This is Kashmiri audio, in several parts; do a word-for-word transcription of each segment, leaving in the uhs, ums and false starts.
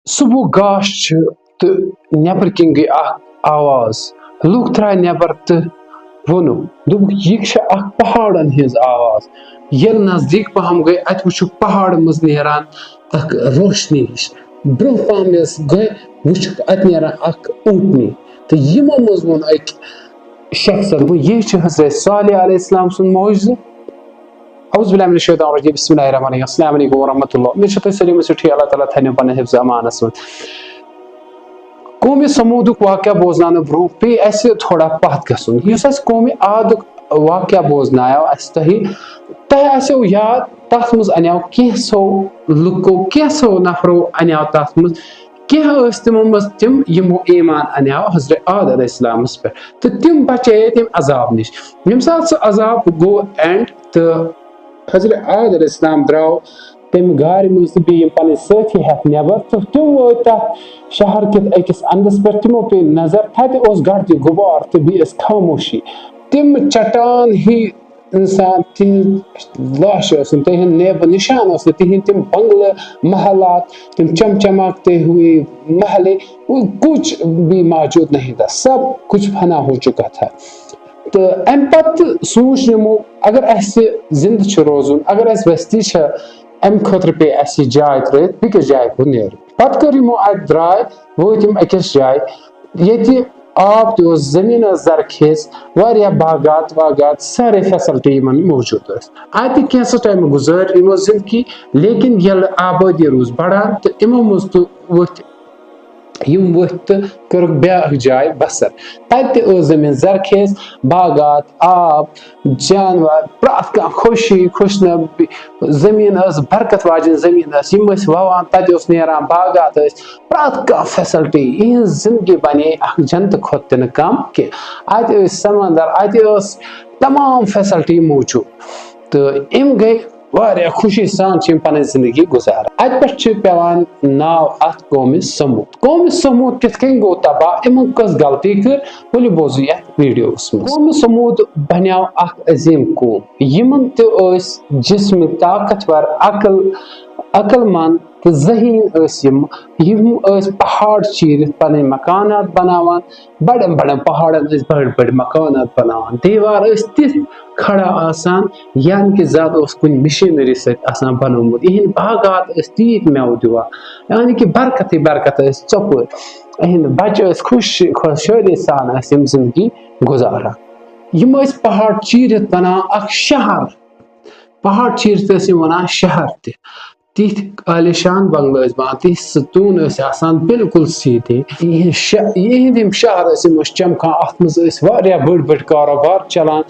صبحُک گاش چھُ تہٕ نٮ۪بر کِنۍ گٔے اکھ آواز۔ لوٗکھ درٛاے نٮ۪بر تہٕ ووٚنُکھ، دوٚپُکھ، "یہِ چھِ اکھ پہاڑن ہٕنٛز آواز۔" ییٚلہِ نزدیٖک پہم گٔے، اتہِ وُچھُکھ پہاڑ منٛز نیران اکھ روشنی ہِش۔ برٛونٛہہ پہم یۄس گٔے، وُچھُکھ اتہِ نیران اکھ اوٗنٹنی۔ تہٕ یِمو منٛز ووٚن أکۍ شخصن، دوٚپُن، "یہِ چھُ حضرت صالح علیہ السلام سُنٛد معجزٕ۔" اعوذ باللہ من الشیطان الرجیم، بسم اللہ الرحمن الرحیم، السلام علیکم ورحمۃ اللہ۔ مےٚ چھِ تُہۍ سٲلِم ٲسِو ٹھیٖک، اللہ تعالیٰ تھٲینو پننہِ حفظ امانس منٛز۔ قومِ ثمودُک واقعہ بوزناونہٕ برونٛہہ پیٚیہِ اَسہِ تھوڑا پتھ گژھُن۔ یُس اَسہِ قومِ عادُک واقعہ بوزنایو اَسہِ تۄہہِ، تۄہہِ آسیو یاد، تَتھ منٛز اَنیو کینٛژھو لُکو، کینٛژھو نفرو اَنیو تَتھ منٛز، کینٛہہ ٲسۍ تِمو منٛز تِم یِمو ایمان اَنیو حضرت عاد علیہ السلامس پٮ۪ٹھ، تہٕ تِم بچے تَمہِ عذاب نِش۔ ییٚمہِ ساتہٕ سُہ عذاب گوٚو اینڈ تہٕ حضرت عاد علیہ السلام درٛاو تَمہِ غارِ منٛز تہٕ بیٚیہِ یِم پنٕنۍ سٲتھی ہٮ۪تھ نٮ۪بر، تہٕ تِم وٲتۍ تَتھ شہر کِتھ أکِس اَندَس پٮ۪ٹھ۔ تِمو پیٚیہِ نظر، تَتہِ اوس گردِ غبار تہٕ بیٚیہِ ٲس خاموشی۔ تِم چٹان ہی اِنسان، تِہِنٛز لاشہٕ ٲسۍ نہٕ، تِہِنٛد نیب و نِشان اوس نہٕ، تِہِنٛدۍ تِم بنگلہٕ، محلات، تِم چمچماتے ہوئے محلے، وہ کچھ بھی موجود نہیں تھا، سب کچھ فنا ہو چکا تھا۔ تہٕ اَمہِ پتہٕ سوٗنٛچ یِمو، اگر اَسہِ زِندٕ چھُ روزُن، اگر اَسہِ وستی چھےٚ، اَمہِ خٲطرٕ پیٚیہِ اَسہِ یہِ جاے ترٛٲوِتھ بیٚکِس جایہِ کُن نیرُن۔ پتہٕ کٔر یِمو اَتہِ درٛاے، وٲتۍ یِم أکِس جایہِ، ییٚتہِ آب تہِ اوس، زٔمیٖن ٲس زرخیز، واریاہ باغات واغات، سارے فیسلٹی یِمن موٗجوٗد ٲسۍ۔ اَتہِ کینٛژھس ٹایمہٕ گُزٲر یِمو زِندگی، لیکن ییٚلہِ آبٲدی روٗز بڑان تہٕ یِمو منٛز تہٕ ؤتھۍ یِم ؤتھۍ تہٕ کٔرٕکھ بیٛاکھ جاے بسر۔ تَتہِ تہِ ٲس زٔمیٖن زرخیز، باغات، آب، جانور، پرٛٮ۪تھ کانٛہہ خوشی، خوشنبی، زٔمیٖن ٲس برکت واجیٚنۍ زٔمیٖن ٲس۔ یِم ٲسۍ وَوان، تَتہِ اوس نیران، باغات ٲسۍ، پرٛٮ۪تھ کانٛہہ فیسلٹی۔ یِہٕنٛز زِندگی بنے اکھ جنتہٕ کھۄتہٕ تہِ نہٕ کم کینٛہہ۔ اَتہِ ٲسۍ سمندر، اَتہِ ٲس تمام فیسلٹی موٗجوٗد۔ تہٕ یِم گٔے واریاہ خوشی سان چھِ یِم پنٕنۍ زندگی گُزاران۔ اَتہِ پٮ۪ٹھ چھِ پٮ۪وان ناو اَتھ قومِ ثمود۔ قومِ ثمود کِتھ کٔنۍ گوٚو تباہ؟ یِمن کٔژ غلطی کٔر؟ ؤلِو بوزو یَتھ ویڈیوَس منٛز۔ قومِ ثمود بنیٛاو اکھ عظیٖم قوم۔ یِمن تہِ ٲسۍ جسمہٕ طاقتور، عقل، عقل مند تہٕ ذہین ٲسۍ یِم۔ یِم ٲسۍ پہاڑ چیٖرِتھ پنٕنۍ مکانات بناوان۔ بڑٮ۪ن بڑٮ۪ن پہاڑن ٲسۍ بٔڑۍ بٔڑۍ مکانات بناوان۔ دیوار ٲسۍ تِتھ کھڑا آسان، یعنی کہِ زیادٕ اوس کُنہِ مشینری سۭتۍ آسان بنومُت۔ یِہنٛدۍ باغات ٲسۍ تیٖتۍ مٮ۪وٕ دِوان، یعنی کہِ برکتٕے برکت ٲسۍ ژۄپٲرۍ۔ یِہنٛدۍ بچہٕ ٲسۍ خوش، خۄشحٲلی سان ٲسۍ یِم زندگی گُزاران۔ یِم ٲسۍ پہاڑ چیٖرِتھ بناوان اکھ شہر۔ پہاڑ چیٖرِتھ ٲسۍ یِم وَنان شہر تہِ۔ تِتھۍ عالیشان بنگلہٕ ٲسۍ بناوان، تِتھۍ ستوٗن ٲسۍ آسان بالکل سیٖدھے۔ یِہِنٛدۍ شہ-، یِہِنٛدۍ یِم شہر ٲسۍ، یِم ٲسۍ چمکان، اَتھ منٛز ٲسۍ واریاہ بٔڑۍ بٔڑۍ کاروبار چلان۔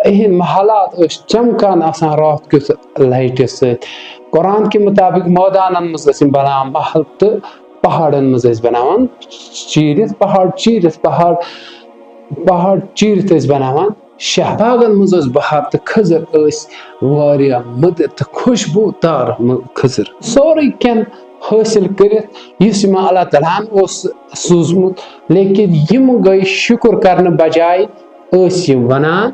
یِہِنٛدۍ محلات ٲسۍ چمکان آسان راتھ کیُتھ لایٹہِ سۭتۍ۔ قرآن کہِ مُطابِق مٲدانن منٛز ٲسۍ یِم بناوان محل تہٕ پہاڑن منٛز ٲسۍ بناوان چیٖرِتھ پہاڑ، چیٖرِتھ پہاڑ، پہاڑ چیٖرِتھ ٲسۍ بناوان شہر۔ باغن منٛز ٲس بہار تہٕ کھٔزٕر ٲسۍ واریاہ مٔدٕر تہٕ خوشبوٗ دار مٔ-، کھٔزٕر۔ سورُے کینٛہہ حٲصِل کٔرِتھ یُس یِمن اللہ تعالیٰ ہن اوس سوٗزمُت، لیکن یِم گٔے شُکُر کرنہٕ بجایہِ ٲسۍ یِم وَنان،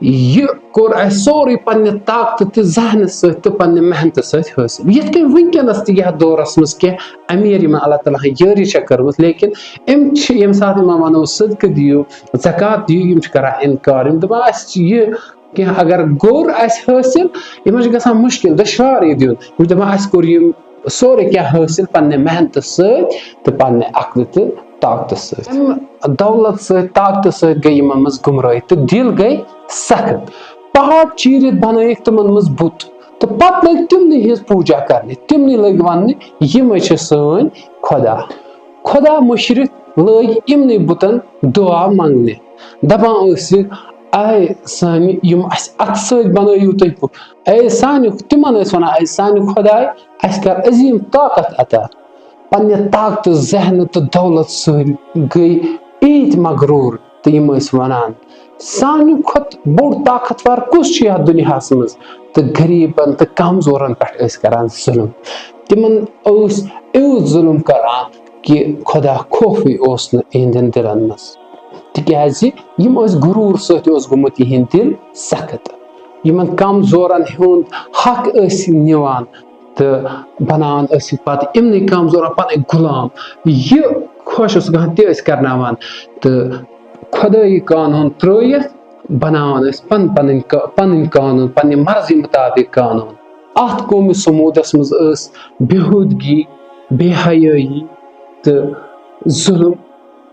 یہِ کوٚر اَسہِ سورُے پننہِ طاقتہٕ تہٕ ذہنہٕ سۭتۍ تہٕ پننہِ محنتہٕ سۭتۍ حٲصِل۔ یِتھ کٔنۍ وٕنکیٚنَس تہِ یَتھ دورَس منٛز کینٛہہ أمیٖر یِمَن اللہ تعالیٰ ہَن یٲری چھےٚ کٔرمٕژ، لیکن أمۍ چھِ ییٚمہِ ساتہٕ یِمَن وَنو صدقہٕ دِیِو، زکوٰۃ دِیِو، یِم چھِ کَران اِنکار۔ یِم دَپان، اَسہِ چھِ یہِ کینٛہہ اگر گوٚر اَسہِ حٲصِل، یِمَن چھُ گژھان مُشکِل دُشوار یہِ دیُن۔ یِم چھِ دَپان، اَسہِ کوٚر یہِ سورُے کینٛہہ حٲصِل پننہِ محنتہٕ سۭتۍ تہٕ پننہِ عقلہٕ تہٕ طاقتہٕ سۭتۍ۔ اَمہِ دولت سۭتۍ، طاقتہٕ سۭتۍ گٔے یِمن منٛز گمرٲہی تہٕ دِل گٔے سخت۔ پہاڑ چیٖرِتھ بنٲیِکھ تِمن منٛز بُت تہٕ پتہٕ لٔگۍ تِمنٕے ہٕنٛز پوٗجا کرنہِ، تِمنٕے لٔگۍ وننہِ، "یِمے چھِ سٲنۍ خۄدا۔" خۄدا مٔشرِتھ لٔگۍ یِمنٕے بُتن دُعا منٛگنہِ، دپان ٲسِکھ، "اے سانہِ یِم اَسہِ اَتھٕ سۭتۍ بنٲیِو تُہۍ بُت، اے سانہِ"، تِمن ٲسۍ ونان، "اے سانہِ خۄداے، اَسہِ کر عظیٖم طاقت عطا۔" پننہِ طاقتہٕ، ذہنہٕ تہٕ دولت سۭتۍ گٔے ییٖتۍ مغروٗر تہٕ یِم ٲسۍ وَنان، "سانہِ کھۄتہٕ بوٚڑ طاقتور کُس چھُ یَتھ دُنیاہَس منٛز؟" تہٕ غریٖبَن تہٕ کمزورَن پٮ۪ٹھ ٲسۍ کران ظُلم۔ تِمَن اوس یُتھ ظُلم کران کہِ خۄدا خوفٕے اوس نہٕ یِہنٛدٮ۪ن دِلَن منٛز، تِکیٛازِ یِم ٲسۍ غروٗر سۭتۍ اوس گوٚمُت یِہنٛد دِل سخت۔ یِمَن کمزورَن ہُنٛد حق ٲسۍ نِوان، تہٕ بناوان ٲسِکھ پتہٕ یِمنٕے کمزورن پنٕنۍ غلام۔ یہِ خۄش اوس گژھان، تہِ ٲسۍ کرناوان۔ تہٕ خۄدٲیی قانوٗن ترٲیِتھ بناوان ٲسۍ پن-، پنٕنۍ ق-، پنٕنۍ قانوٗن، پننہِ مرضی مُطابق قانوٗن۔ اتھ قومِ سموٗدس منٛز ٲس بےٚ ہودگی، بے حیٲیی تہٕ ظُلم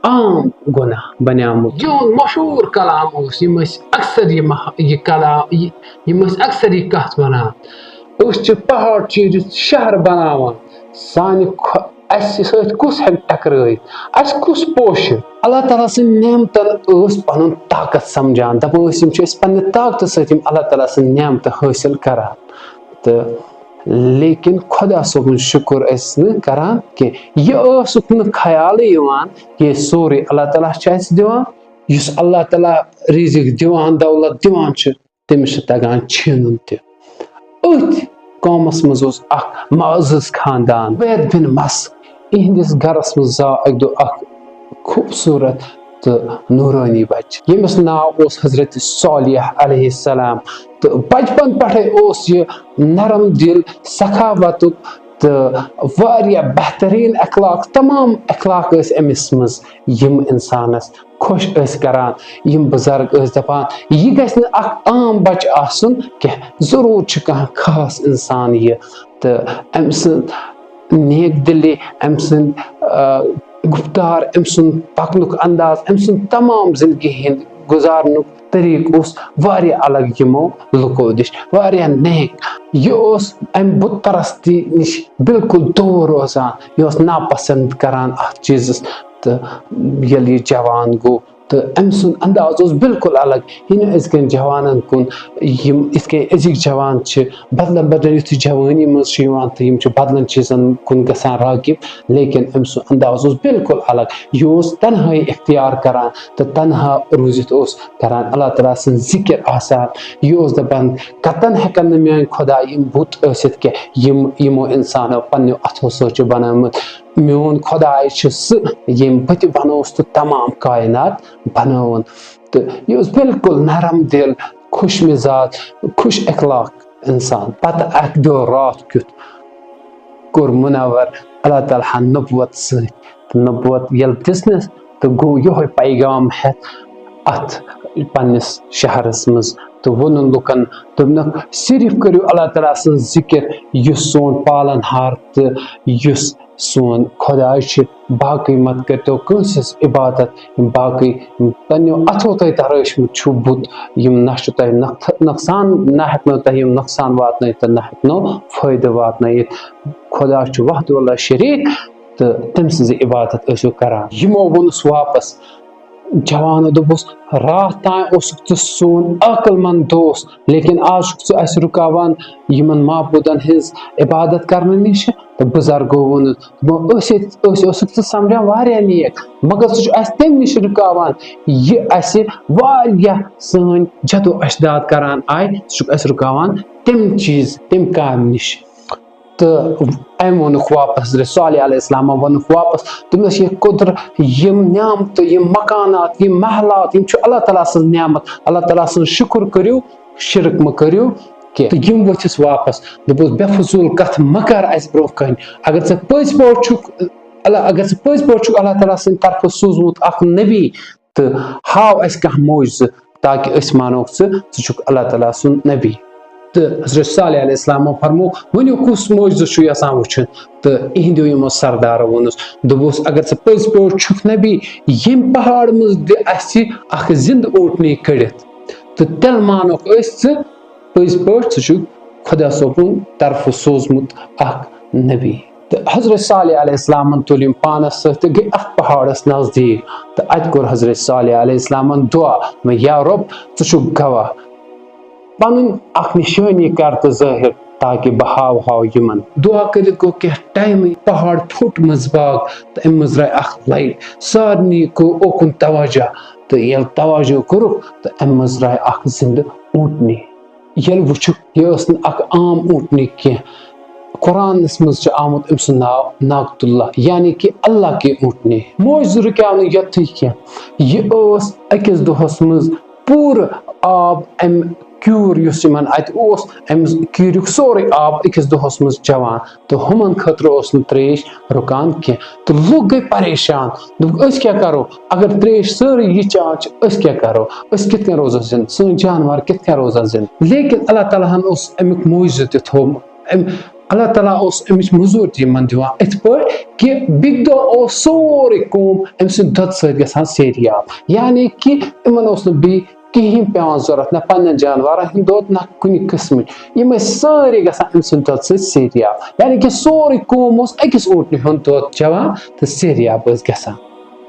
عام گۄناہ بنیومُت۔ یِہُنٛد مشہوٗر کلام اوس، یِم ٲسۍ اکثر یہِ مح-، یہِ کلام، یہِ، یِم ٲسۍ اکثر یہِ کتھ ونان، "أسۍ چھِ پہاڑ چیٖرِتھ شہر بناوان، سانہِ خۄ-، اسہِ سۭتۍ کُس ہیٚکہِ ٹکرٲیِتھ؟ اسہِ کُس پوشہِ؟" اللہ تعالیٰ سٕنٛدۍ نعمتن ٲس پنُن طاقت سمجھان، دپان ٲسۍ، یِم چھِ أسۍ پننہِ طاقتہٕ سۭتۍ یِم اللہ تعالیٰ سٕنٛدۍ نعمتہٕ حٲصِل کران۔ تہٕ لیکن خۄدا صٲبُن شُکُر ٲسۍ نہٕ کران کینٛہہ۔ یہِ اوسُکھ نہٕ خیالٕے یِوان کہِ یہِ سورُے اللہ تعالیٰ چھُ اَسہِ دِوان۔ یُس اللہ تعالیٰ رِزِق دِوان، دولت دِوان چھُ، تٔمِس چھُ تَگان چھینُن تہِ۔ أتھۍ قومَس منٛز اوس اکھ معزز خاندان، عبید بن مس۔ یِہنٛدِس گرس منٛز زاو اَکہِ دۄہ اکھ خوٗبصوٗرت تہٕ نوٗرٲنی بچہٕ، ییٚمِس ناو اوس حضرت صالح علیہ السلام۔ تہٕ بچپن پٮ۪ٹھے اوس یہِ نرم دل، سخاوتُک تہٕ واریاہ بہتریٖن اخلاق، تمام اخلاق ٲسۍ أمِس منٛز، یِم انسانس خۄش ٲسۍ کران۔ یِم بُزرگ ٲسۍ دپان، یہِ گژھِ نہٕ اکھ عام بچہٕ آسُن کینٛہہ، ضروٗر چھُ کانٛہہ خاص انسان یہِ۔ تہٕ أمۍ سٕنٛز نیک دلی، أمۍ سٕنٛدۍ، آ، گُفتار، أمۍ سُنٛد پکنُک انداز، أمۍ سُنٛد تمام زندگی ہٕنٛدۍ گُزارنُک طریٖقہٕ اوس واریاہ الگ یِمو لُکو نِش، واریاہ نیک۔ یہِ اوس امہِ بُت پرستی نِش بالکل دوٗر روزان، یہِ اوس ناپسند کران اتھ چیٖزس۔ تہٕ ییٚلہِ یہِ جوان گوٚو، تہٕ أمۍ سُنٛد انداز اوس بالکل الگ۔ یہِ نہٕ أزکٮ۪ن جوانن کُن، یِم یِتھ کٔنۍ أزِکۍ جوان چھِ، بدلن بدلن یُتھُے جوٲنی منٛز چھُ یِوان تہٕ یِم چھِ بدلن چیٖزن کُن گژھان راغب، لیکن أمۍ سُنٛد انداز اوس بالکل الگ۔ یہِ اوس تنہٲیی اختیار کران تہٕ تنہا روٗزِتھ اوس کران اللہ تعالیٰ سٕنٛز ذِکر آسان۔ یہِ اوس دپان، کتن ہٮ۪کن نہٕ میٲنۍ خۄدا یِم بُت ٲسِتھ کینٛہہ، یِم یِمو انسانو پننیو اتھو سۭتۍ چھِ بنٲومٕتۍ۔ میون خۄداے چھُ سُہ، ییٚمۍ بہٕ تہِ بنووُس تہٕ تمام کائنات بنٲوٕن۔ تہٕ یہِ اوس بالکل نرم دل، خوش مزاج، خوش اخلاق انسان۔ پتہٕ اکہِ دۄہ راتھ کیُتھ کوٚر منور اللہ تعالیٰ ہن نبوت سۭتۍ۔ تہٕ نبوت ییٚلہِ دِژنس، تہٕ گوٚو یِہوے پیغام ہٮ۪تھ اتھ پننِس شہرس منٛز۔ تہٕ ووٚنُن لُکن، دوٚپنکھ، صرف کٔرِو اللہ تعالیٰ سٕنٛز ذِکِر، یُس سون پالن ہار تہٕ یُس سون خۄداے چھُ۔ باقٕے مت کٔرۍتو کٲنٛسہِ ہٕنٛز عبادت، یِم باقٕے پننیو اتھو تۄہہِ ترٲشمٕتۍ چھُو بُت، یِم نہ چھُ تۄہہِ نۄقص-، نۄقصان، نہ ہٮ۪کنو تۄہہِ یِم نۄقصان واتنٲیِتھ تہٕ نہ ہٮ۪کنو فٲیدٕ واتنٲیِتھ۔ خۄدا چھُ وحدہ لا شریٖک، تہٕ تٔمۍ سٕنٛز عبادت ٲسِو کران۔ یِمو ووٚنُس واپس، جوانو دوٚپُس، راتھ تام اوسُکھ ژٕ سون عقل مند دوست، لیکن آز چھُکھ ژٕ اَسہِ رُکاوان یِمن معبوٗدن ہٕنٛز عبادت کرنہٕ نِش۔ تہٕ بُزرگو ووٚنُس، دوٚپُن، أسۍ ٲسۍ، أسۍ اوسُکھ ژٕ سمجھان واریاہ نیک، مگر ژٕ چھُکھ اَسہِ تَمہِ نِش رُکاوان، یہِ اَسہِ واریاہ سٲنۍ جدو اجداد کران آے، ژٕ چھُکھ اَسہِ رُکاوان تَمہِ چیٖز، تَمہِ کامہِ نِش۔ تہٕ أمۍ ووٚنُکھ واپس، حضرت صالح علیہ السلامن ووٚنُکھ واپس، دوٚپنس، یہِ قدرت، یِم نعمتہٕ، یِم مکانات، یِم محلات، یِم چھِ اللہ تعالیٰ سٕنٛز نعمت، اللہ تعالیٰ سٕنٛز شُکر کٔرِو، شرک مہ کٔرِو کینٛہہ۔ تہٕ یِم ؤتھِس واپس، دوٚپُس، بے فضوٗل کتھ مہ کر اسہِ برونٛہہ کنہِ۔ اگر ژےٚ پٔزۍ پٲٹھۍ چھُکھ، اللہ، اگر ژٕ پٔزۍ پٲٹھۍ چھُکھ اللہ تعالیٰ سٕنٛدِ طرفہٕ سوٗزمُت اکھ نبی، تہٕ ہاو اسہِ کانٛہہ معجزٕ، تاکہِ أسۍ مانوکھ ژٕ، ژٕ چھُکھ اللہ تعالیٰ سُنٛد نبی۔ تہٕ حضرت صالح علیہ السلامو فرموو، ؤنِو، کُس معجزٕ چھُ یژھان وٕچھُن؟ تہٕ اِہِنٛدیو یِمو سردارو ووٚنُس، دوٚپُس، اگر ژٕ پٔزۍ پٲٹھۍ چھُکھ نبی، ییٚمہِ پہاڑ منٛز دِ اسہِ اکھ زِنٛدٕ اوٗنٹنی کٔڑِتھ، تہٕ تیٚلہِ مانوکھ أسۍ ژٕ پٔزۍ پٲٹھۍ، ژٕ چھُکھ خۄدا صٲبُن طرفہٕ سوٗزمُت اکھ نبی۔ تہٕ حضرت صالح علیہ السلامن تُل یِم پانس سۭتۍ تہٕ گٔے اتھ پہاڑس نزدیٖک۔ تہٕ اتہِ کوٚر حضرت صالح علیہ السلامن دعا، دوٚپُن، یا رۄب، ژٕ چھُکھ گواہ، پنٕنۍ اکھ نشٲنی کر تہٕ ظٲہِر، تاکہِ بہٕ ہاوہاو یِمن۔ دعا کٔرِتھ گوٚو کینٛہہ ٹایمٕے، پہاڑ پھوٚٹ منٛزباگ تہٕ امہِ منٛز درٛاے اکھ لایٹ۔ سارنٕے گوٚو اوکُن توجہ، تہٕ ییٚلہِ توجہ کوٚرُکھ، تہٕ امہِ منٛز درٛاے اکھ زِنٛدٕ اوٗنٹنی۔ ییٚلہِ وٕچھُکھ، یہِ ٲس نہٕ اکھ عام اوٗنٹنی کینٛہہ۔ قرآنس منٛز چھُ آمُت أمۍ سُنٛد ناو ناقۃ اللہ، یعنی کہِ اللہ کی اوٗنٹنی۔ معجزٕ رُکیو نہٕ یوٚتتھٕے کینٛہہ، یہِ ٲس أکِس دۄہس منٛز پوٗرٕ آب، امہِ کیوٗر یُس یِمن اتہِ اوس، امہِ کیوٗریُک سورُے آب أکِس دۄہس منٛز چٮ۪وان، تہٕ ہُمن خٲطرٕ اوس نہٕ تریش رُکان کینٛہہ۔ تہٕ لُکھ گٔے پریشان، دوٚپُکھ، "أسۍ کیٛاہ کرو؟ اگر تریش سٲرٕے یہِ چٮ۪وان چھِ، أسۍ کیٛاہ کرو؟ أسۍ کِتھ کٔنۍ روزو زِندٕ؟ سٲنۍ جانور کِتھ کٔنۍ روزن زِندٕ؟" لیکن اللہ تعالیٰ ہن اوس امیُک معجزٕ تہِ تھوٚومُت۔ أمۍ، اللہ تعالیٰ اوس امِچ مٔزوٗرۍ تہِ یِمن دِوان، اِتھ پٲٹھۍ کہِ بیٚکہِ دۄہ اوس سورُے قوم أمۍ سٕنٛدِ دۄدٕ سۭتۍ گژھان سیریاب، یعنی کہِ یِمن اوس نہٕ بیٚیہِ کِہیٖنۍ پٮ۪وان ضوٚرَتھ، نہ پنٛنٮ۪ن جانوَرَن ہُنٛد دۄد، نہ کُنہِ قٕسمٕچ۔ یِم ٲسۍ سٲری گژھان أمۍ سٕنٛدِ دۄدٕ سۭتۍ سیریاب، یعنی کہِ سورُے قوم اوس أکِس اوٗنٹنہِ ہُنٛد دۄد چٮ۪وان تہٕ سیریاب ٲسۍ گژھان۔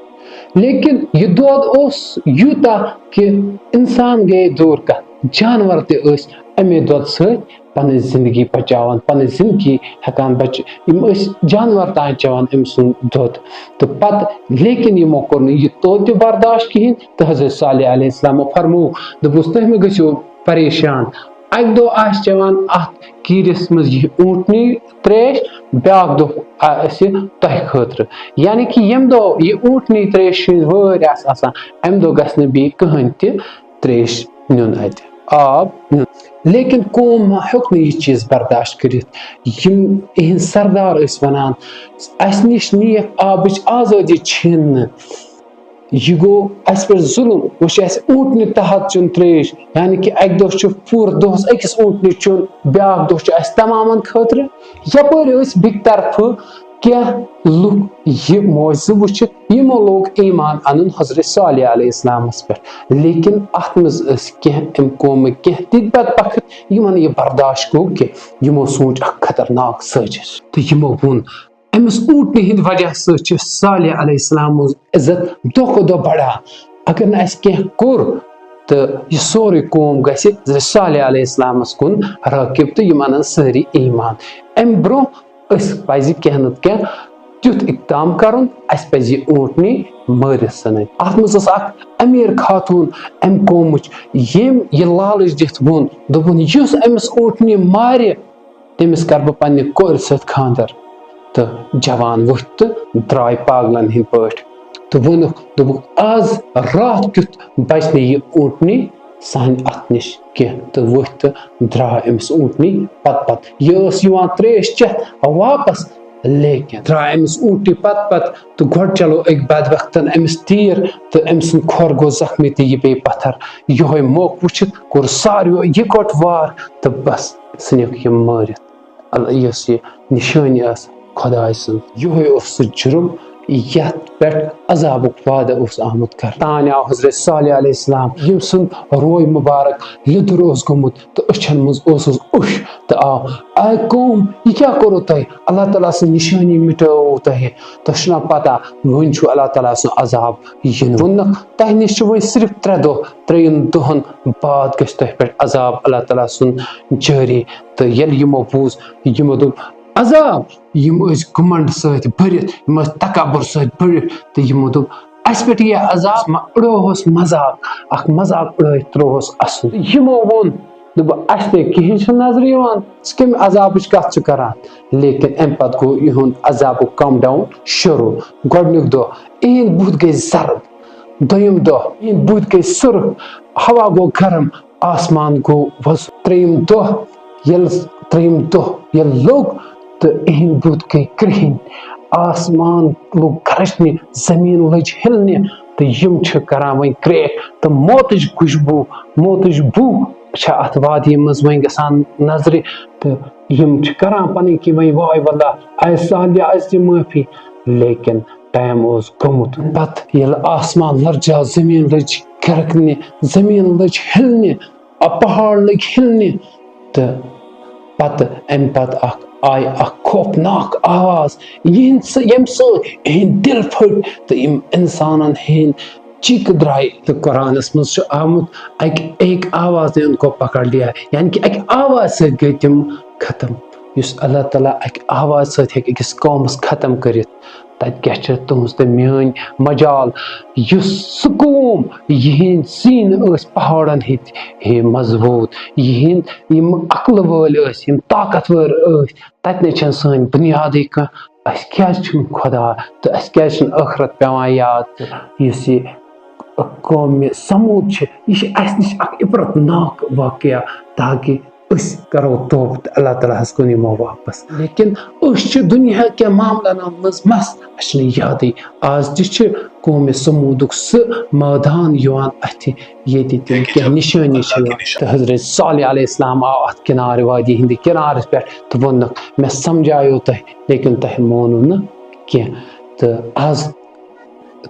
لیکن یہِ دۄد اوس یوٗتاہ کہِ اِنسان گٔیے دوٗر کَتھ، جانوَر تہِ ٲسۍ اَمے دۄدٕ سۭتۍ پنٕنۍ زندگی بچاوان، پنٕنۍ زندگی ہٮ۪کان بچ-، یِم ٲسۍ جانور تام چٮ۪وان أمۍ سُنٛد دۄد۔ تہٕ پتہٕ، لیکن یِمو کوٚر نہٕ یہِ توتہِ برداشت کِہیٖنۍ۔ تہٕ حضرت صالح علیہ السلامو فرموو، دوٚپُس، "تُہۍ مہٕ گٔژھِو پریشان، اکہِ دۄہ آسہِ چٮ۪وان اتھ کیٖرِس منٛز یہِ اوٗنٹنی تریش، بیاکھ دۄہ آسہِ تۄہہِ خٲطرٕ۔" یعنی کہِ ییٚمہِ دۄہ یہِ اوٗنٹنی تریش ہٕنٛز وٲرۍ آسہِ آسان، امہِ دۄہ گژھِ نہٕ بیٚیہِ کٕہٕنۍ تہِ تریش نیُن اتہِ، آب نیُن۔ لیکن قوم ما ہیوٚک نہٕ یہِ چیٖز برداشت کٔرِتھ۔ یِم اِہِنٛدۍ سردار ٲسۍ وَنان، "اَسہِ نِش نِیَکھ آبٕچ آزٲدی چھِن نہٕ۔ یہِ گوٚو اَسہِ پٮ۪ٹھ ظُلُم۔ وۄنۍ چھُ اَسہِ اوٗنٛٹنہِ تحت چیوٚن ترٛیش۔" یعنی کہِ اَکہِ دۄہ چھُ پوٗرٕ دۄہَس أکِس اوٗنٛٹنہِ چیوٚن، بیٛاکھ دۄہ چھُ اَسہِ تَمامَن خٲطرٕ۔ یَپٲرۍ ٲسۍ بیٚکہِ طرفہٕ کینٛہہ لُکھ یہِ معجزٕ وٕچھِتھ، یِمو لوگ ایمان اَنُن حضرت صالح علیہ السلامَس پٮ۪ٹھ۔ لیکن اَتھ منٛز ٲسۍ کینٛہہ اَمہِ قومٕکۍ کینٛہہ تِتھۍ بدبخت، یِمن یہِ برداشت گوٚو کہِ یِمو سوٗنٛچ اکھ خطرناک سٲزِش۔ تہٕ یِمو ووٚن، "أمِس اوٗنٛٹنہِ ہِنٛدِ وجہ سۭتۍ چھِ صالح علیہ السلام ہٕنٛز عزت دۄہ کھۄتہٕ دۄہ بڑان۔ اگر نہٕ اَسہِ کینٛہہ کوٚر، تہٕ یہِ سورُے قوم گژھِ حضرت صالح علیہ السلامَس کُن رٲغِب تہٕ یِم اَنَن سٲری ایمان۔" اَمہِ برٛونٛہہ اَسہِ پَزِ کینٛہہ نَتہٕ کینٛہہ تیُتھ اقدام کَرُن، اَسہِ پَزِ یہِ اوٗنٛٹنی مٲرِتھ ژھٕنٕنۍ۔ اَتھ منٛز ٲس اَکھ أمیٖر خاتوٗن اَمہِ قومٕچ، ییٚمۍ یہِ لالٕچ دِتھ ووٚن، دوٚپُن، "یُس أمِس اوٗنٛٹنی مارِ، تٔمِس کَرٕ بہٕ پنٛنہِ کورِ سۭتۍ خانٛدر۔" تہٕ جوان وۄتھۍ تہٕ درٛاے پاگلَن ہِنٛدۍ پٲٹھۍ تہٕ ووٚنُکھ، دوٚپُکھ، "آز راتھ کیُتھ بَچہِ نہٕ یہِ اوٗنٛٹنی سانہِ اَتھٕ نِش کینٛہہ۔" تہٕ ؤتھۍ تہٕ درٛاے أمِس اوٗنٛٹنی پتہٕ پتہٕ۔ یہِ ٲس یِوان ترٛیش چٮ۪تھ واپس، لیکن درٛاے أمِس اوٗنٛٹنی پتہٕ پتہٕ تہٕ گۄڈٕ چلو أکۍ بدبختن أمِس تیٖر تہٕ أمۍ سُنٛد کھۄر گوٚو زخمی تہٕ یہِ پیٚیہِ پتھر۔ یِہوٚے موقعہٕ وٕچھِتھ کوٚر ساروِیو یِکوَٹہٕ وار تہٕ بس ژھٕنِکھ یِم مٲرِتھ۔ ال-، یۄس یہِ نِشٲنی ٲس خۄداے سٕنٛز، یِہوٚے اوس سُہ جُرم یَتھ پٮ۪ٹھ عذابُک وعدٕ اوس آمُت کرنہٕ۔ تانۍ آو حضرت صالح علیہ السلام، ییٚمۍ سُنٛد روے مُبارک لیٚدُر اوس گوٚمُت تہٕ أچھن منٛز اوسُس اوٚش تہٕ آو، "اے قوم، یہِ کیٛاہ کوٚروٕ تۄہہِ؟ اللہ تعالیٰ سٕنٛز نِشٲنی مِٹٲوٕو تۄہہِ۔ تۄہہِ چھُنا پتہ، وۄنۍ چھُ اللہ تعالیٰ سُنٛد عذاب یِنہٕ وول۔ تۄہہِ نِش چھِ وۄنۍ صرف ترٛےٚ دۄہ، ترٛیٚیَن دۄہَن بعد گژھِ تۄہہِ پٮ۪ٹھ عذاب اللہ تعالیٰ سُنٛد جٲری۔" تہٕ ییٚلہِ یِمو بوٗز، یِمو دوٚپ، "عذاب؟" یِم ٲسۍ گُمنٛڈ سۭتۍ بٔرِتھ، یِم ٲسۍ تکبر سۭتۍ بٔرِتھ، تہٕ یِمو دوٚپ، "اَسہِ پٮ۪ٹھ یہِ عذاب ما اُڑوہوس مذاق، اکھ مذاق اُڑٲوِتھ ترٛووہوس اَسُن۔" یِمو ووٚن، دوٚپُکھ، "اَسہِ نَے کِہیٖنۍ چھُنہٕ نظرِ یِوان، ژٕ کَمہِ عذابٕچ کَتھ چھُکھ کران؟" لیکن اَمہِ پَتہٕ گوٚو یِہُنٛد عذابُک come down شروٗع۔ گۄڈٕنیُک دۄہ، یِہِنٛدۍ بُتھ گٔے زرٕد۔ دوٚیِم دۄہ، یِہِنٛدۍ بُتھ گٔے سُرُخ۔ ہوا گوٚو گرم، آسمان گوٚو وۄزُم۔ ترٛیٚیِم دۄہ، ییٚلہِ، ترٛیٚیِم دۄہ ییٚلہِ لوٚگ، تہٕ یِہِنٛدۍ بُتھ گٔے کرٛہِنۍ۔ آسمان لوٚگ گرجنہِ، زٔمیٖن لٔج ہِلنہِ، تہٕ یِم چھِ کران وۄنۍ کرٛیک، تہٕ موتٕچ خوشبوٗ، موتٕچ بوٗ چھےٚ اَتھ وادی منٛز وۄنۍ گژھان نظرِ، تہٕ یِم چھِ کران پنٕنۍ کِنۍ وۄنۍ، "واے واللہ، اے صالح، اَسہِ دِ معٲفی۔" لیکن ٹایم اوس گوٚمُت۔ پتہٕ ییٚلہِ آسمان لرزیو، زٔمیٖن لٔج گرکنہِ، زٔمیٖن لٔج ہِلنہِ، آ، پہاڑ لٔگۍ ہِلنہِ، تہٕ پتہٕ، اَمہِ پتہٕ اکھ، آیہِ اکھ خوفناک آواز، یِہِنٛدِ سۭ-، ییٚمہِ سۭتۍ یِہِنٛدۍ دِل پھٔٹۍ تہٕ یِم اِنسانن ہٕنٛدۍ چیٖکہٕ درٛایہِ۔ تہٕ قرآنس منٛز چھُ آمُت، "اَکہِ، ایک آواز نے ان کو پکڑ لیا"، یعنی کہِ اَکہِ آوازِ سۭتۍ گٔے تِم ختم۔ یُس اللہ تعالیٰ اَکہِ آوازِ سۭتۍ ہیٚکہِ أکِس قومس ختم کٔرِتھ، تَتہِ کیٛاہ چھِ تُہٕنٛز تہٕ میٛٲنۍ مجال؟ یُس سُہ قوم، یِہِنٛدۍ سیٖنہٕ ٲسۍ پہاڑن ہِتھۍ ہے مضبوٗط، یِہِنٛدۍ یِم عقلہٕ وٲلۍ ٲسۍ، یِم طاقتور ٲسۍ، تَتہِ نَے چھَنہٕ سٲنۍ بُنیادٕے کانٛہہ۔ اَسہِ کیٛازِ چھُنہٕ خۄدا تہٕ اَسہِ کیٛازِ چھُنہٕ ٲخرت پٮ۪وان یاد؟ تہٕ یُس یہِ قومِ ثمود چھِ، یہِ چھِ اَسہِ نِش اَکھ عبرتناک واقعہ، تاکہِ أسۍ کَرو توبہٕ تہٕ اللہ تعالیٰ ہَس کُن یِمو واپَس۔ لیکن أسۍ چھِ دُنیا کٮ۪ن معاملَن منٛز مَست، اَسہِ چھِنہٕ یادٕے۔ آز تہِ چھِ قومِ ثمودُک سُہ مٲدان یِوان اَتھِ، ییٚتہِ تِم کینٛہہ نِشٲنی چھِ یِوان۔ تہٕ حضرت صالح علیہ السلام آو اَتھ کِنارِ، وادی ہِنٛدِ کِنارَس پٮ۪ٹھ تہٕ ووٚنُکھ، "مےٚ سَمجھایو تۄہہِ، لیکن تۄہہِ مونُو نہٕ کینٛہہ۔" تہٕ آز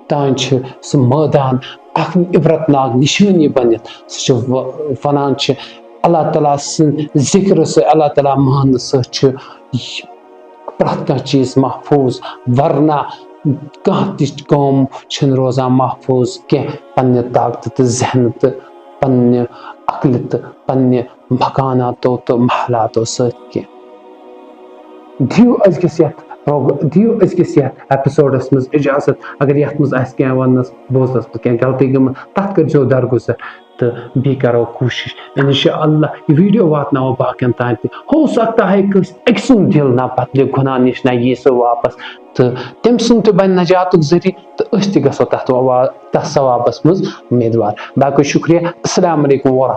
تام چھِ سُہ مٲدان اَکھ عبرتناک نِشٲنی بٔنِتھ۔ سُہ چھُ و-، وَنان چھِ، اللہ تعالیٰ سٕنٛدِ ذِکرٕ سۭتۍ، اللہ تعالیٰ ماننہٕ سۭتۍ چھُ پرٛٮ۪تھ کانٛہہ چیٖز محفوٗظ، ورنہ کانٛہہ تہِ قوم چھِنہٕ روزان محفوٗظ کینٛہہ پنٛنہِ طاقتہٕ تہٕ ذہنہٕ تہٕ پنٛنہِ عقلہِ تہٕ پنٛنہِ مکاناتو تہٕ محلاتو سۭتۍ کینٛہہ۔ دِیِو أزکِس یَتھ پروگ-، دِیِو أزکِس یَتھ ایپیسوڈَس منٛز اِجازت۔ اگر یَتھ منٛز آسہِ کینٛہہ وَننَس، بوزنَس منٛز کینٛہہ غلطی گٔمٕژ، تَتھ کٔرۍزیو درگُزر۔ تہٕ بیٚیہِ کَرو کوٗشِش، اِنشاء اللہ، یہِ ویٖڈیو واتناوو باقیَن تام تہِ۔ ہو سکتا ہے کٲنٛسہِ أکۍ سُنٛد دِل نہ بدلہِ، گُناہ نِش نہ یی سُہ واپَس، تہٕ تٔمۍ سُنٛد تہِ بَنہِ نجاتُک ذٔریعہٕ، تہٕ أسۍ تہِ گژھو تَتھ وا-، تَتھ ثوابَس منٛز اُمیٖدوار۔ باقٕے شُکریہ۔ السلام علیکم ورحمۃ اللہ۔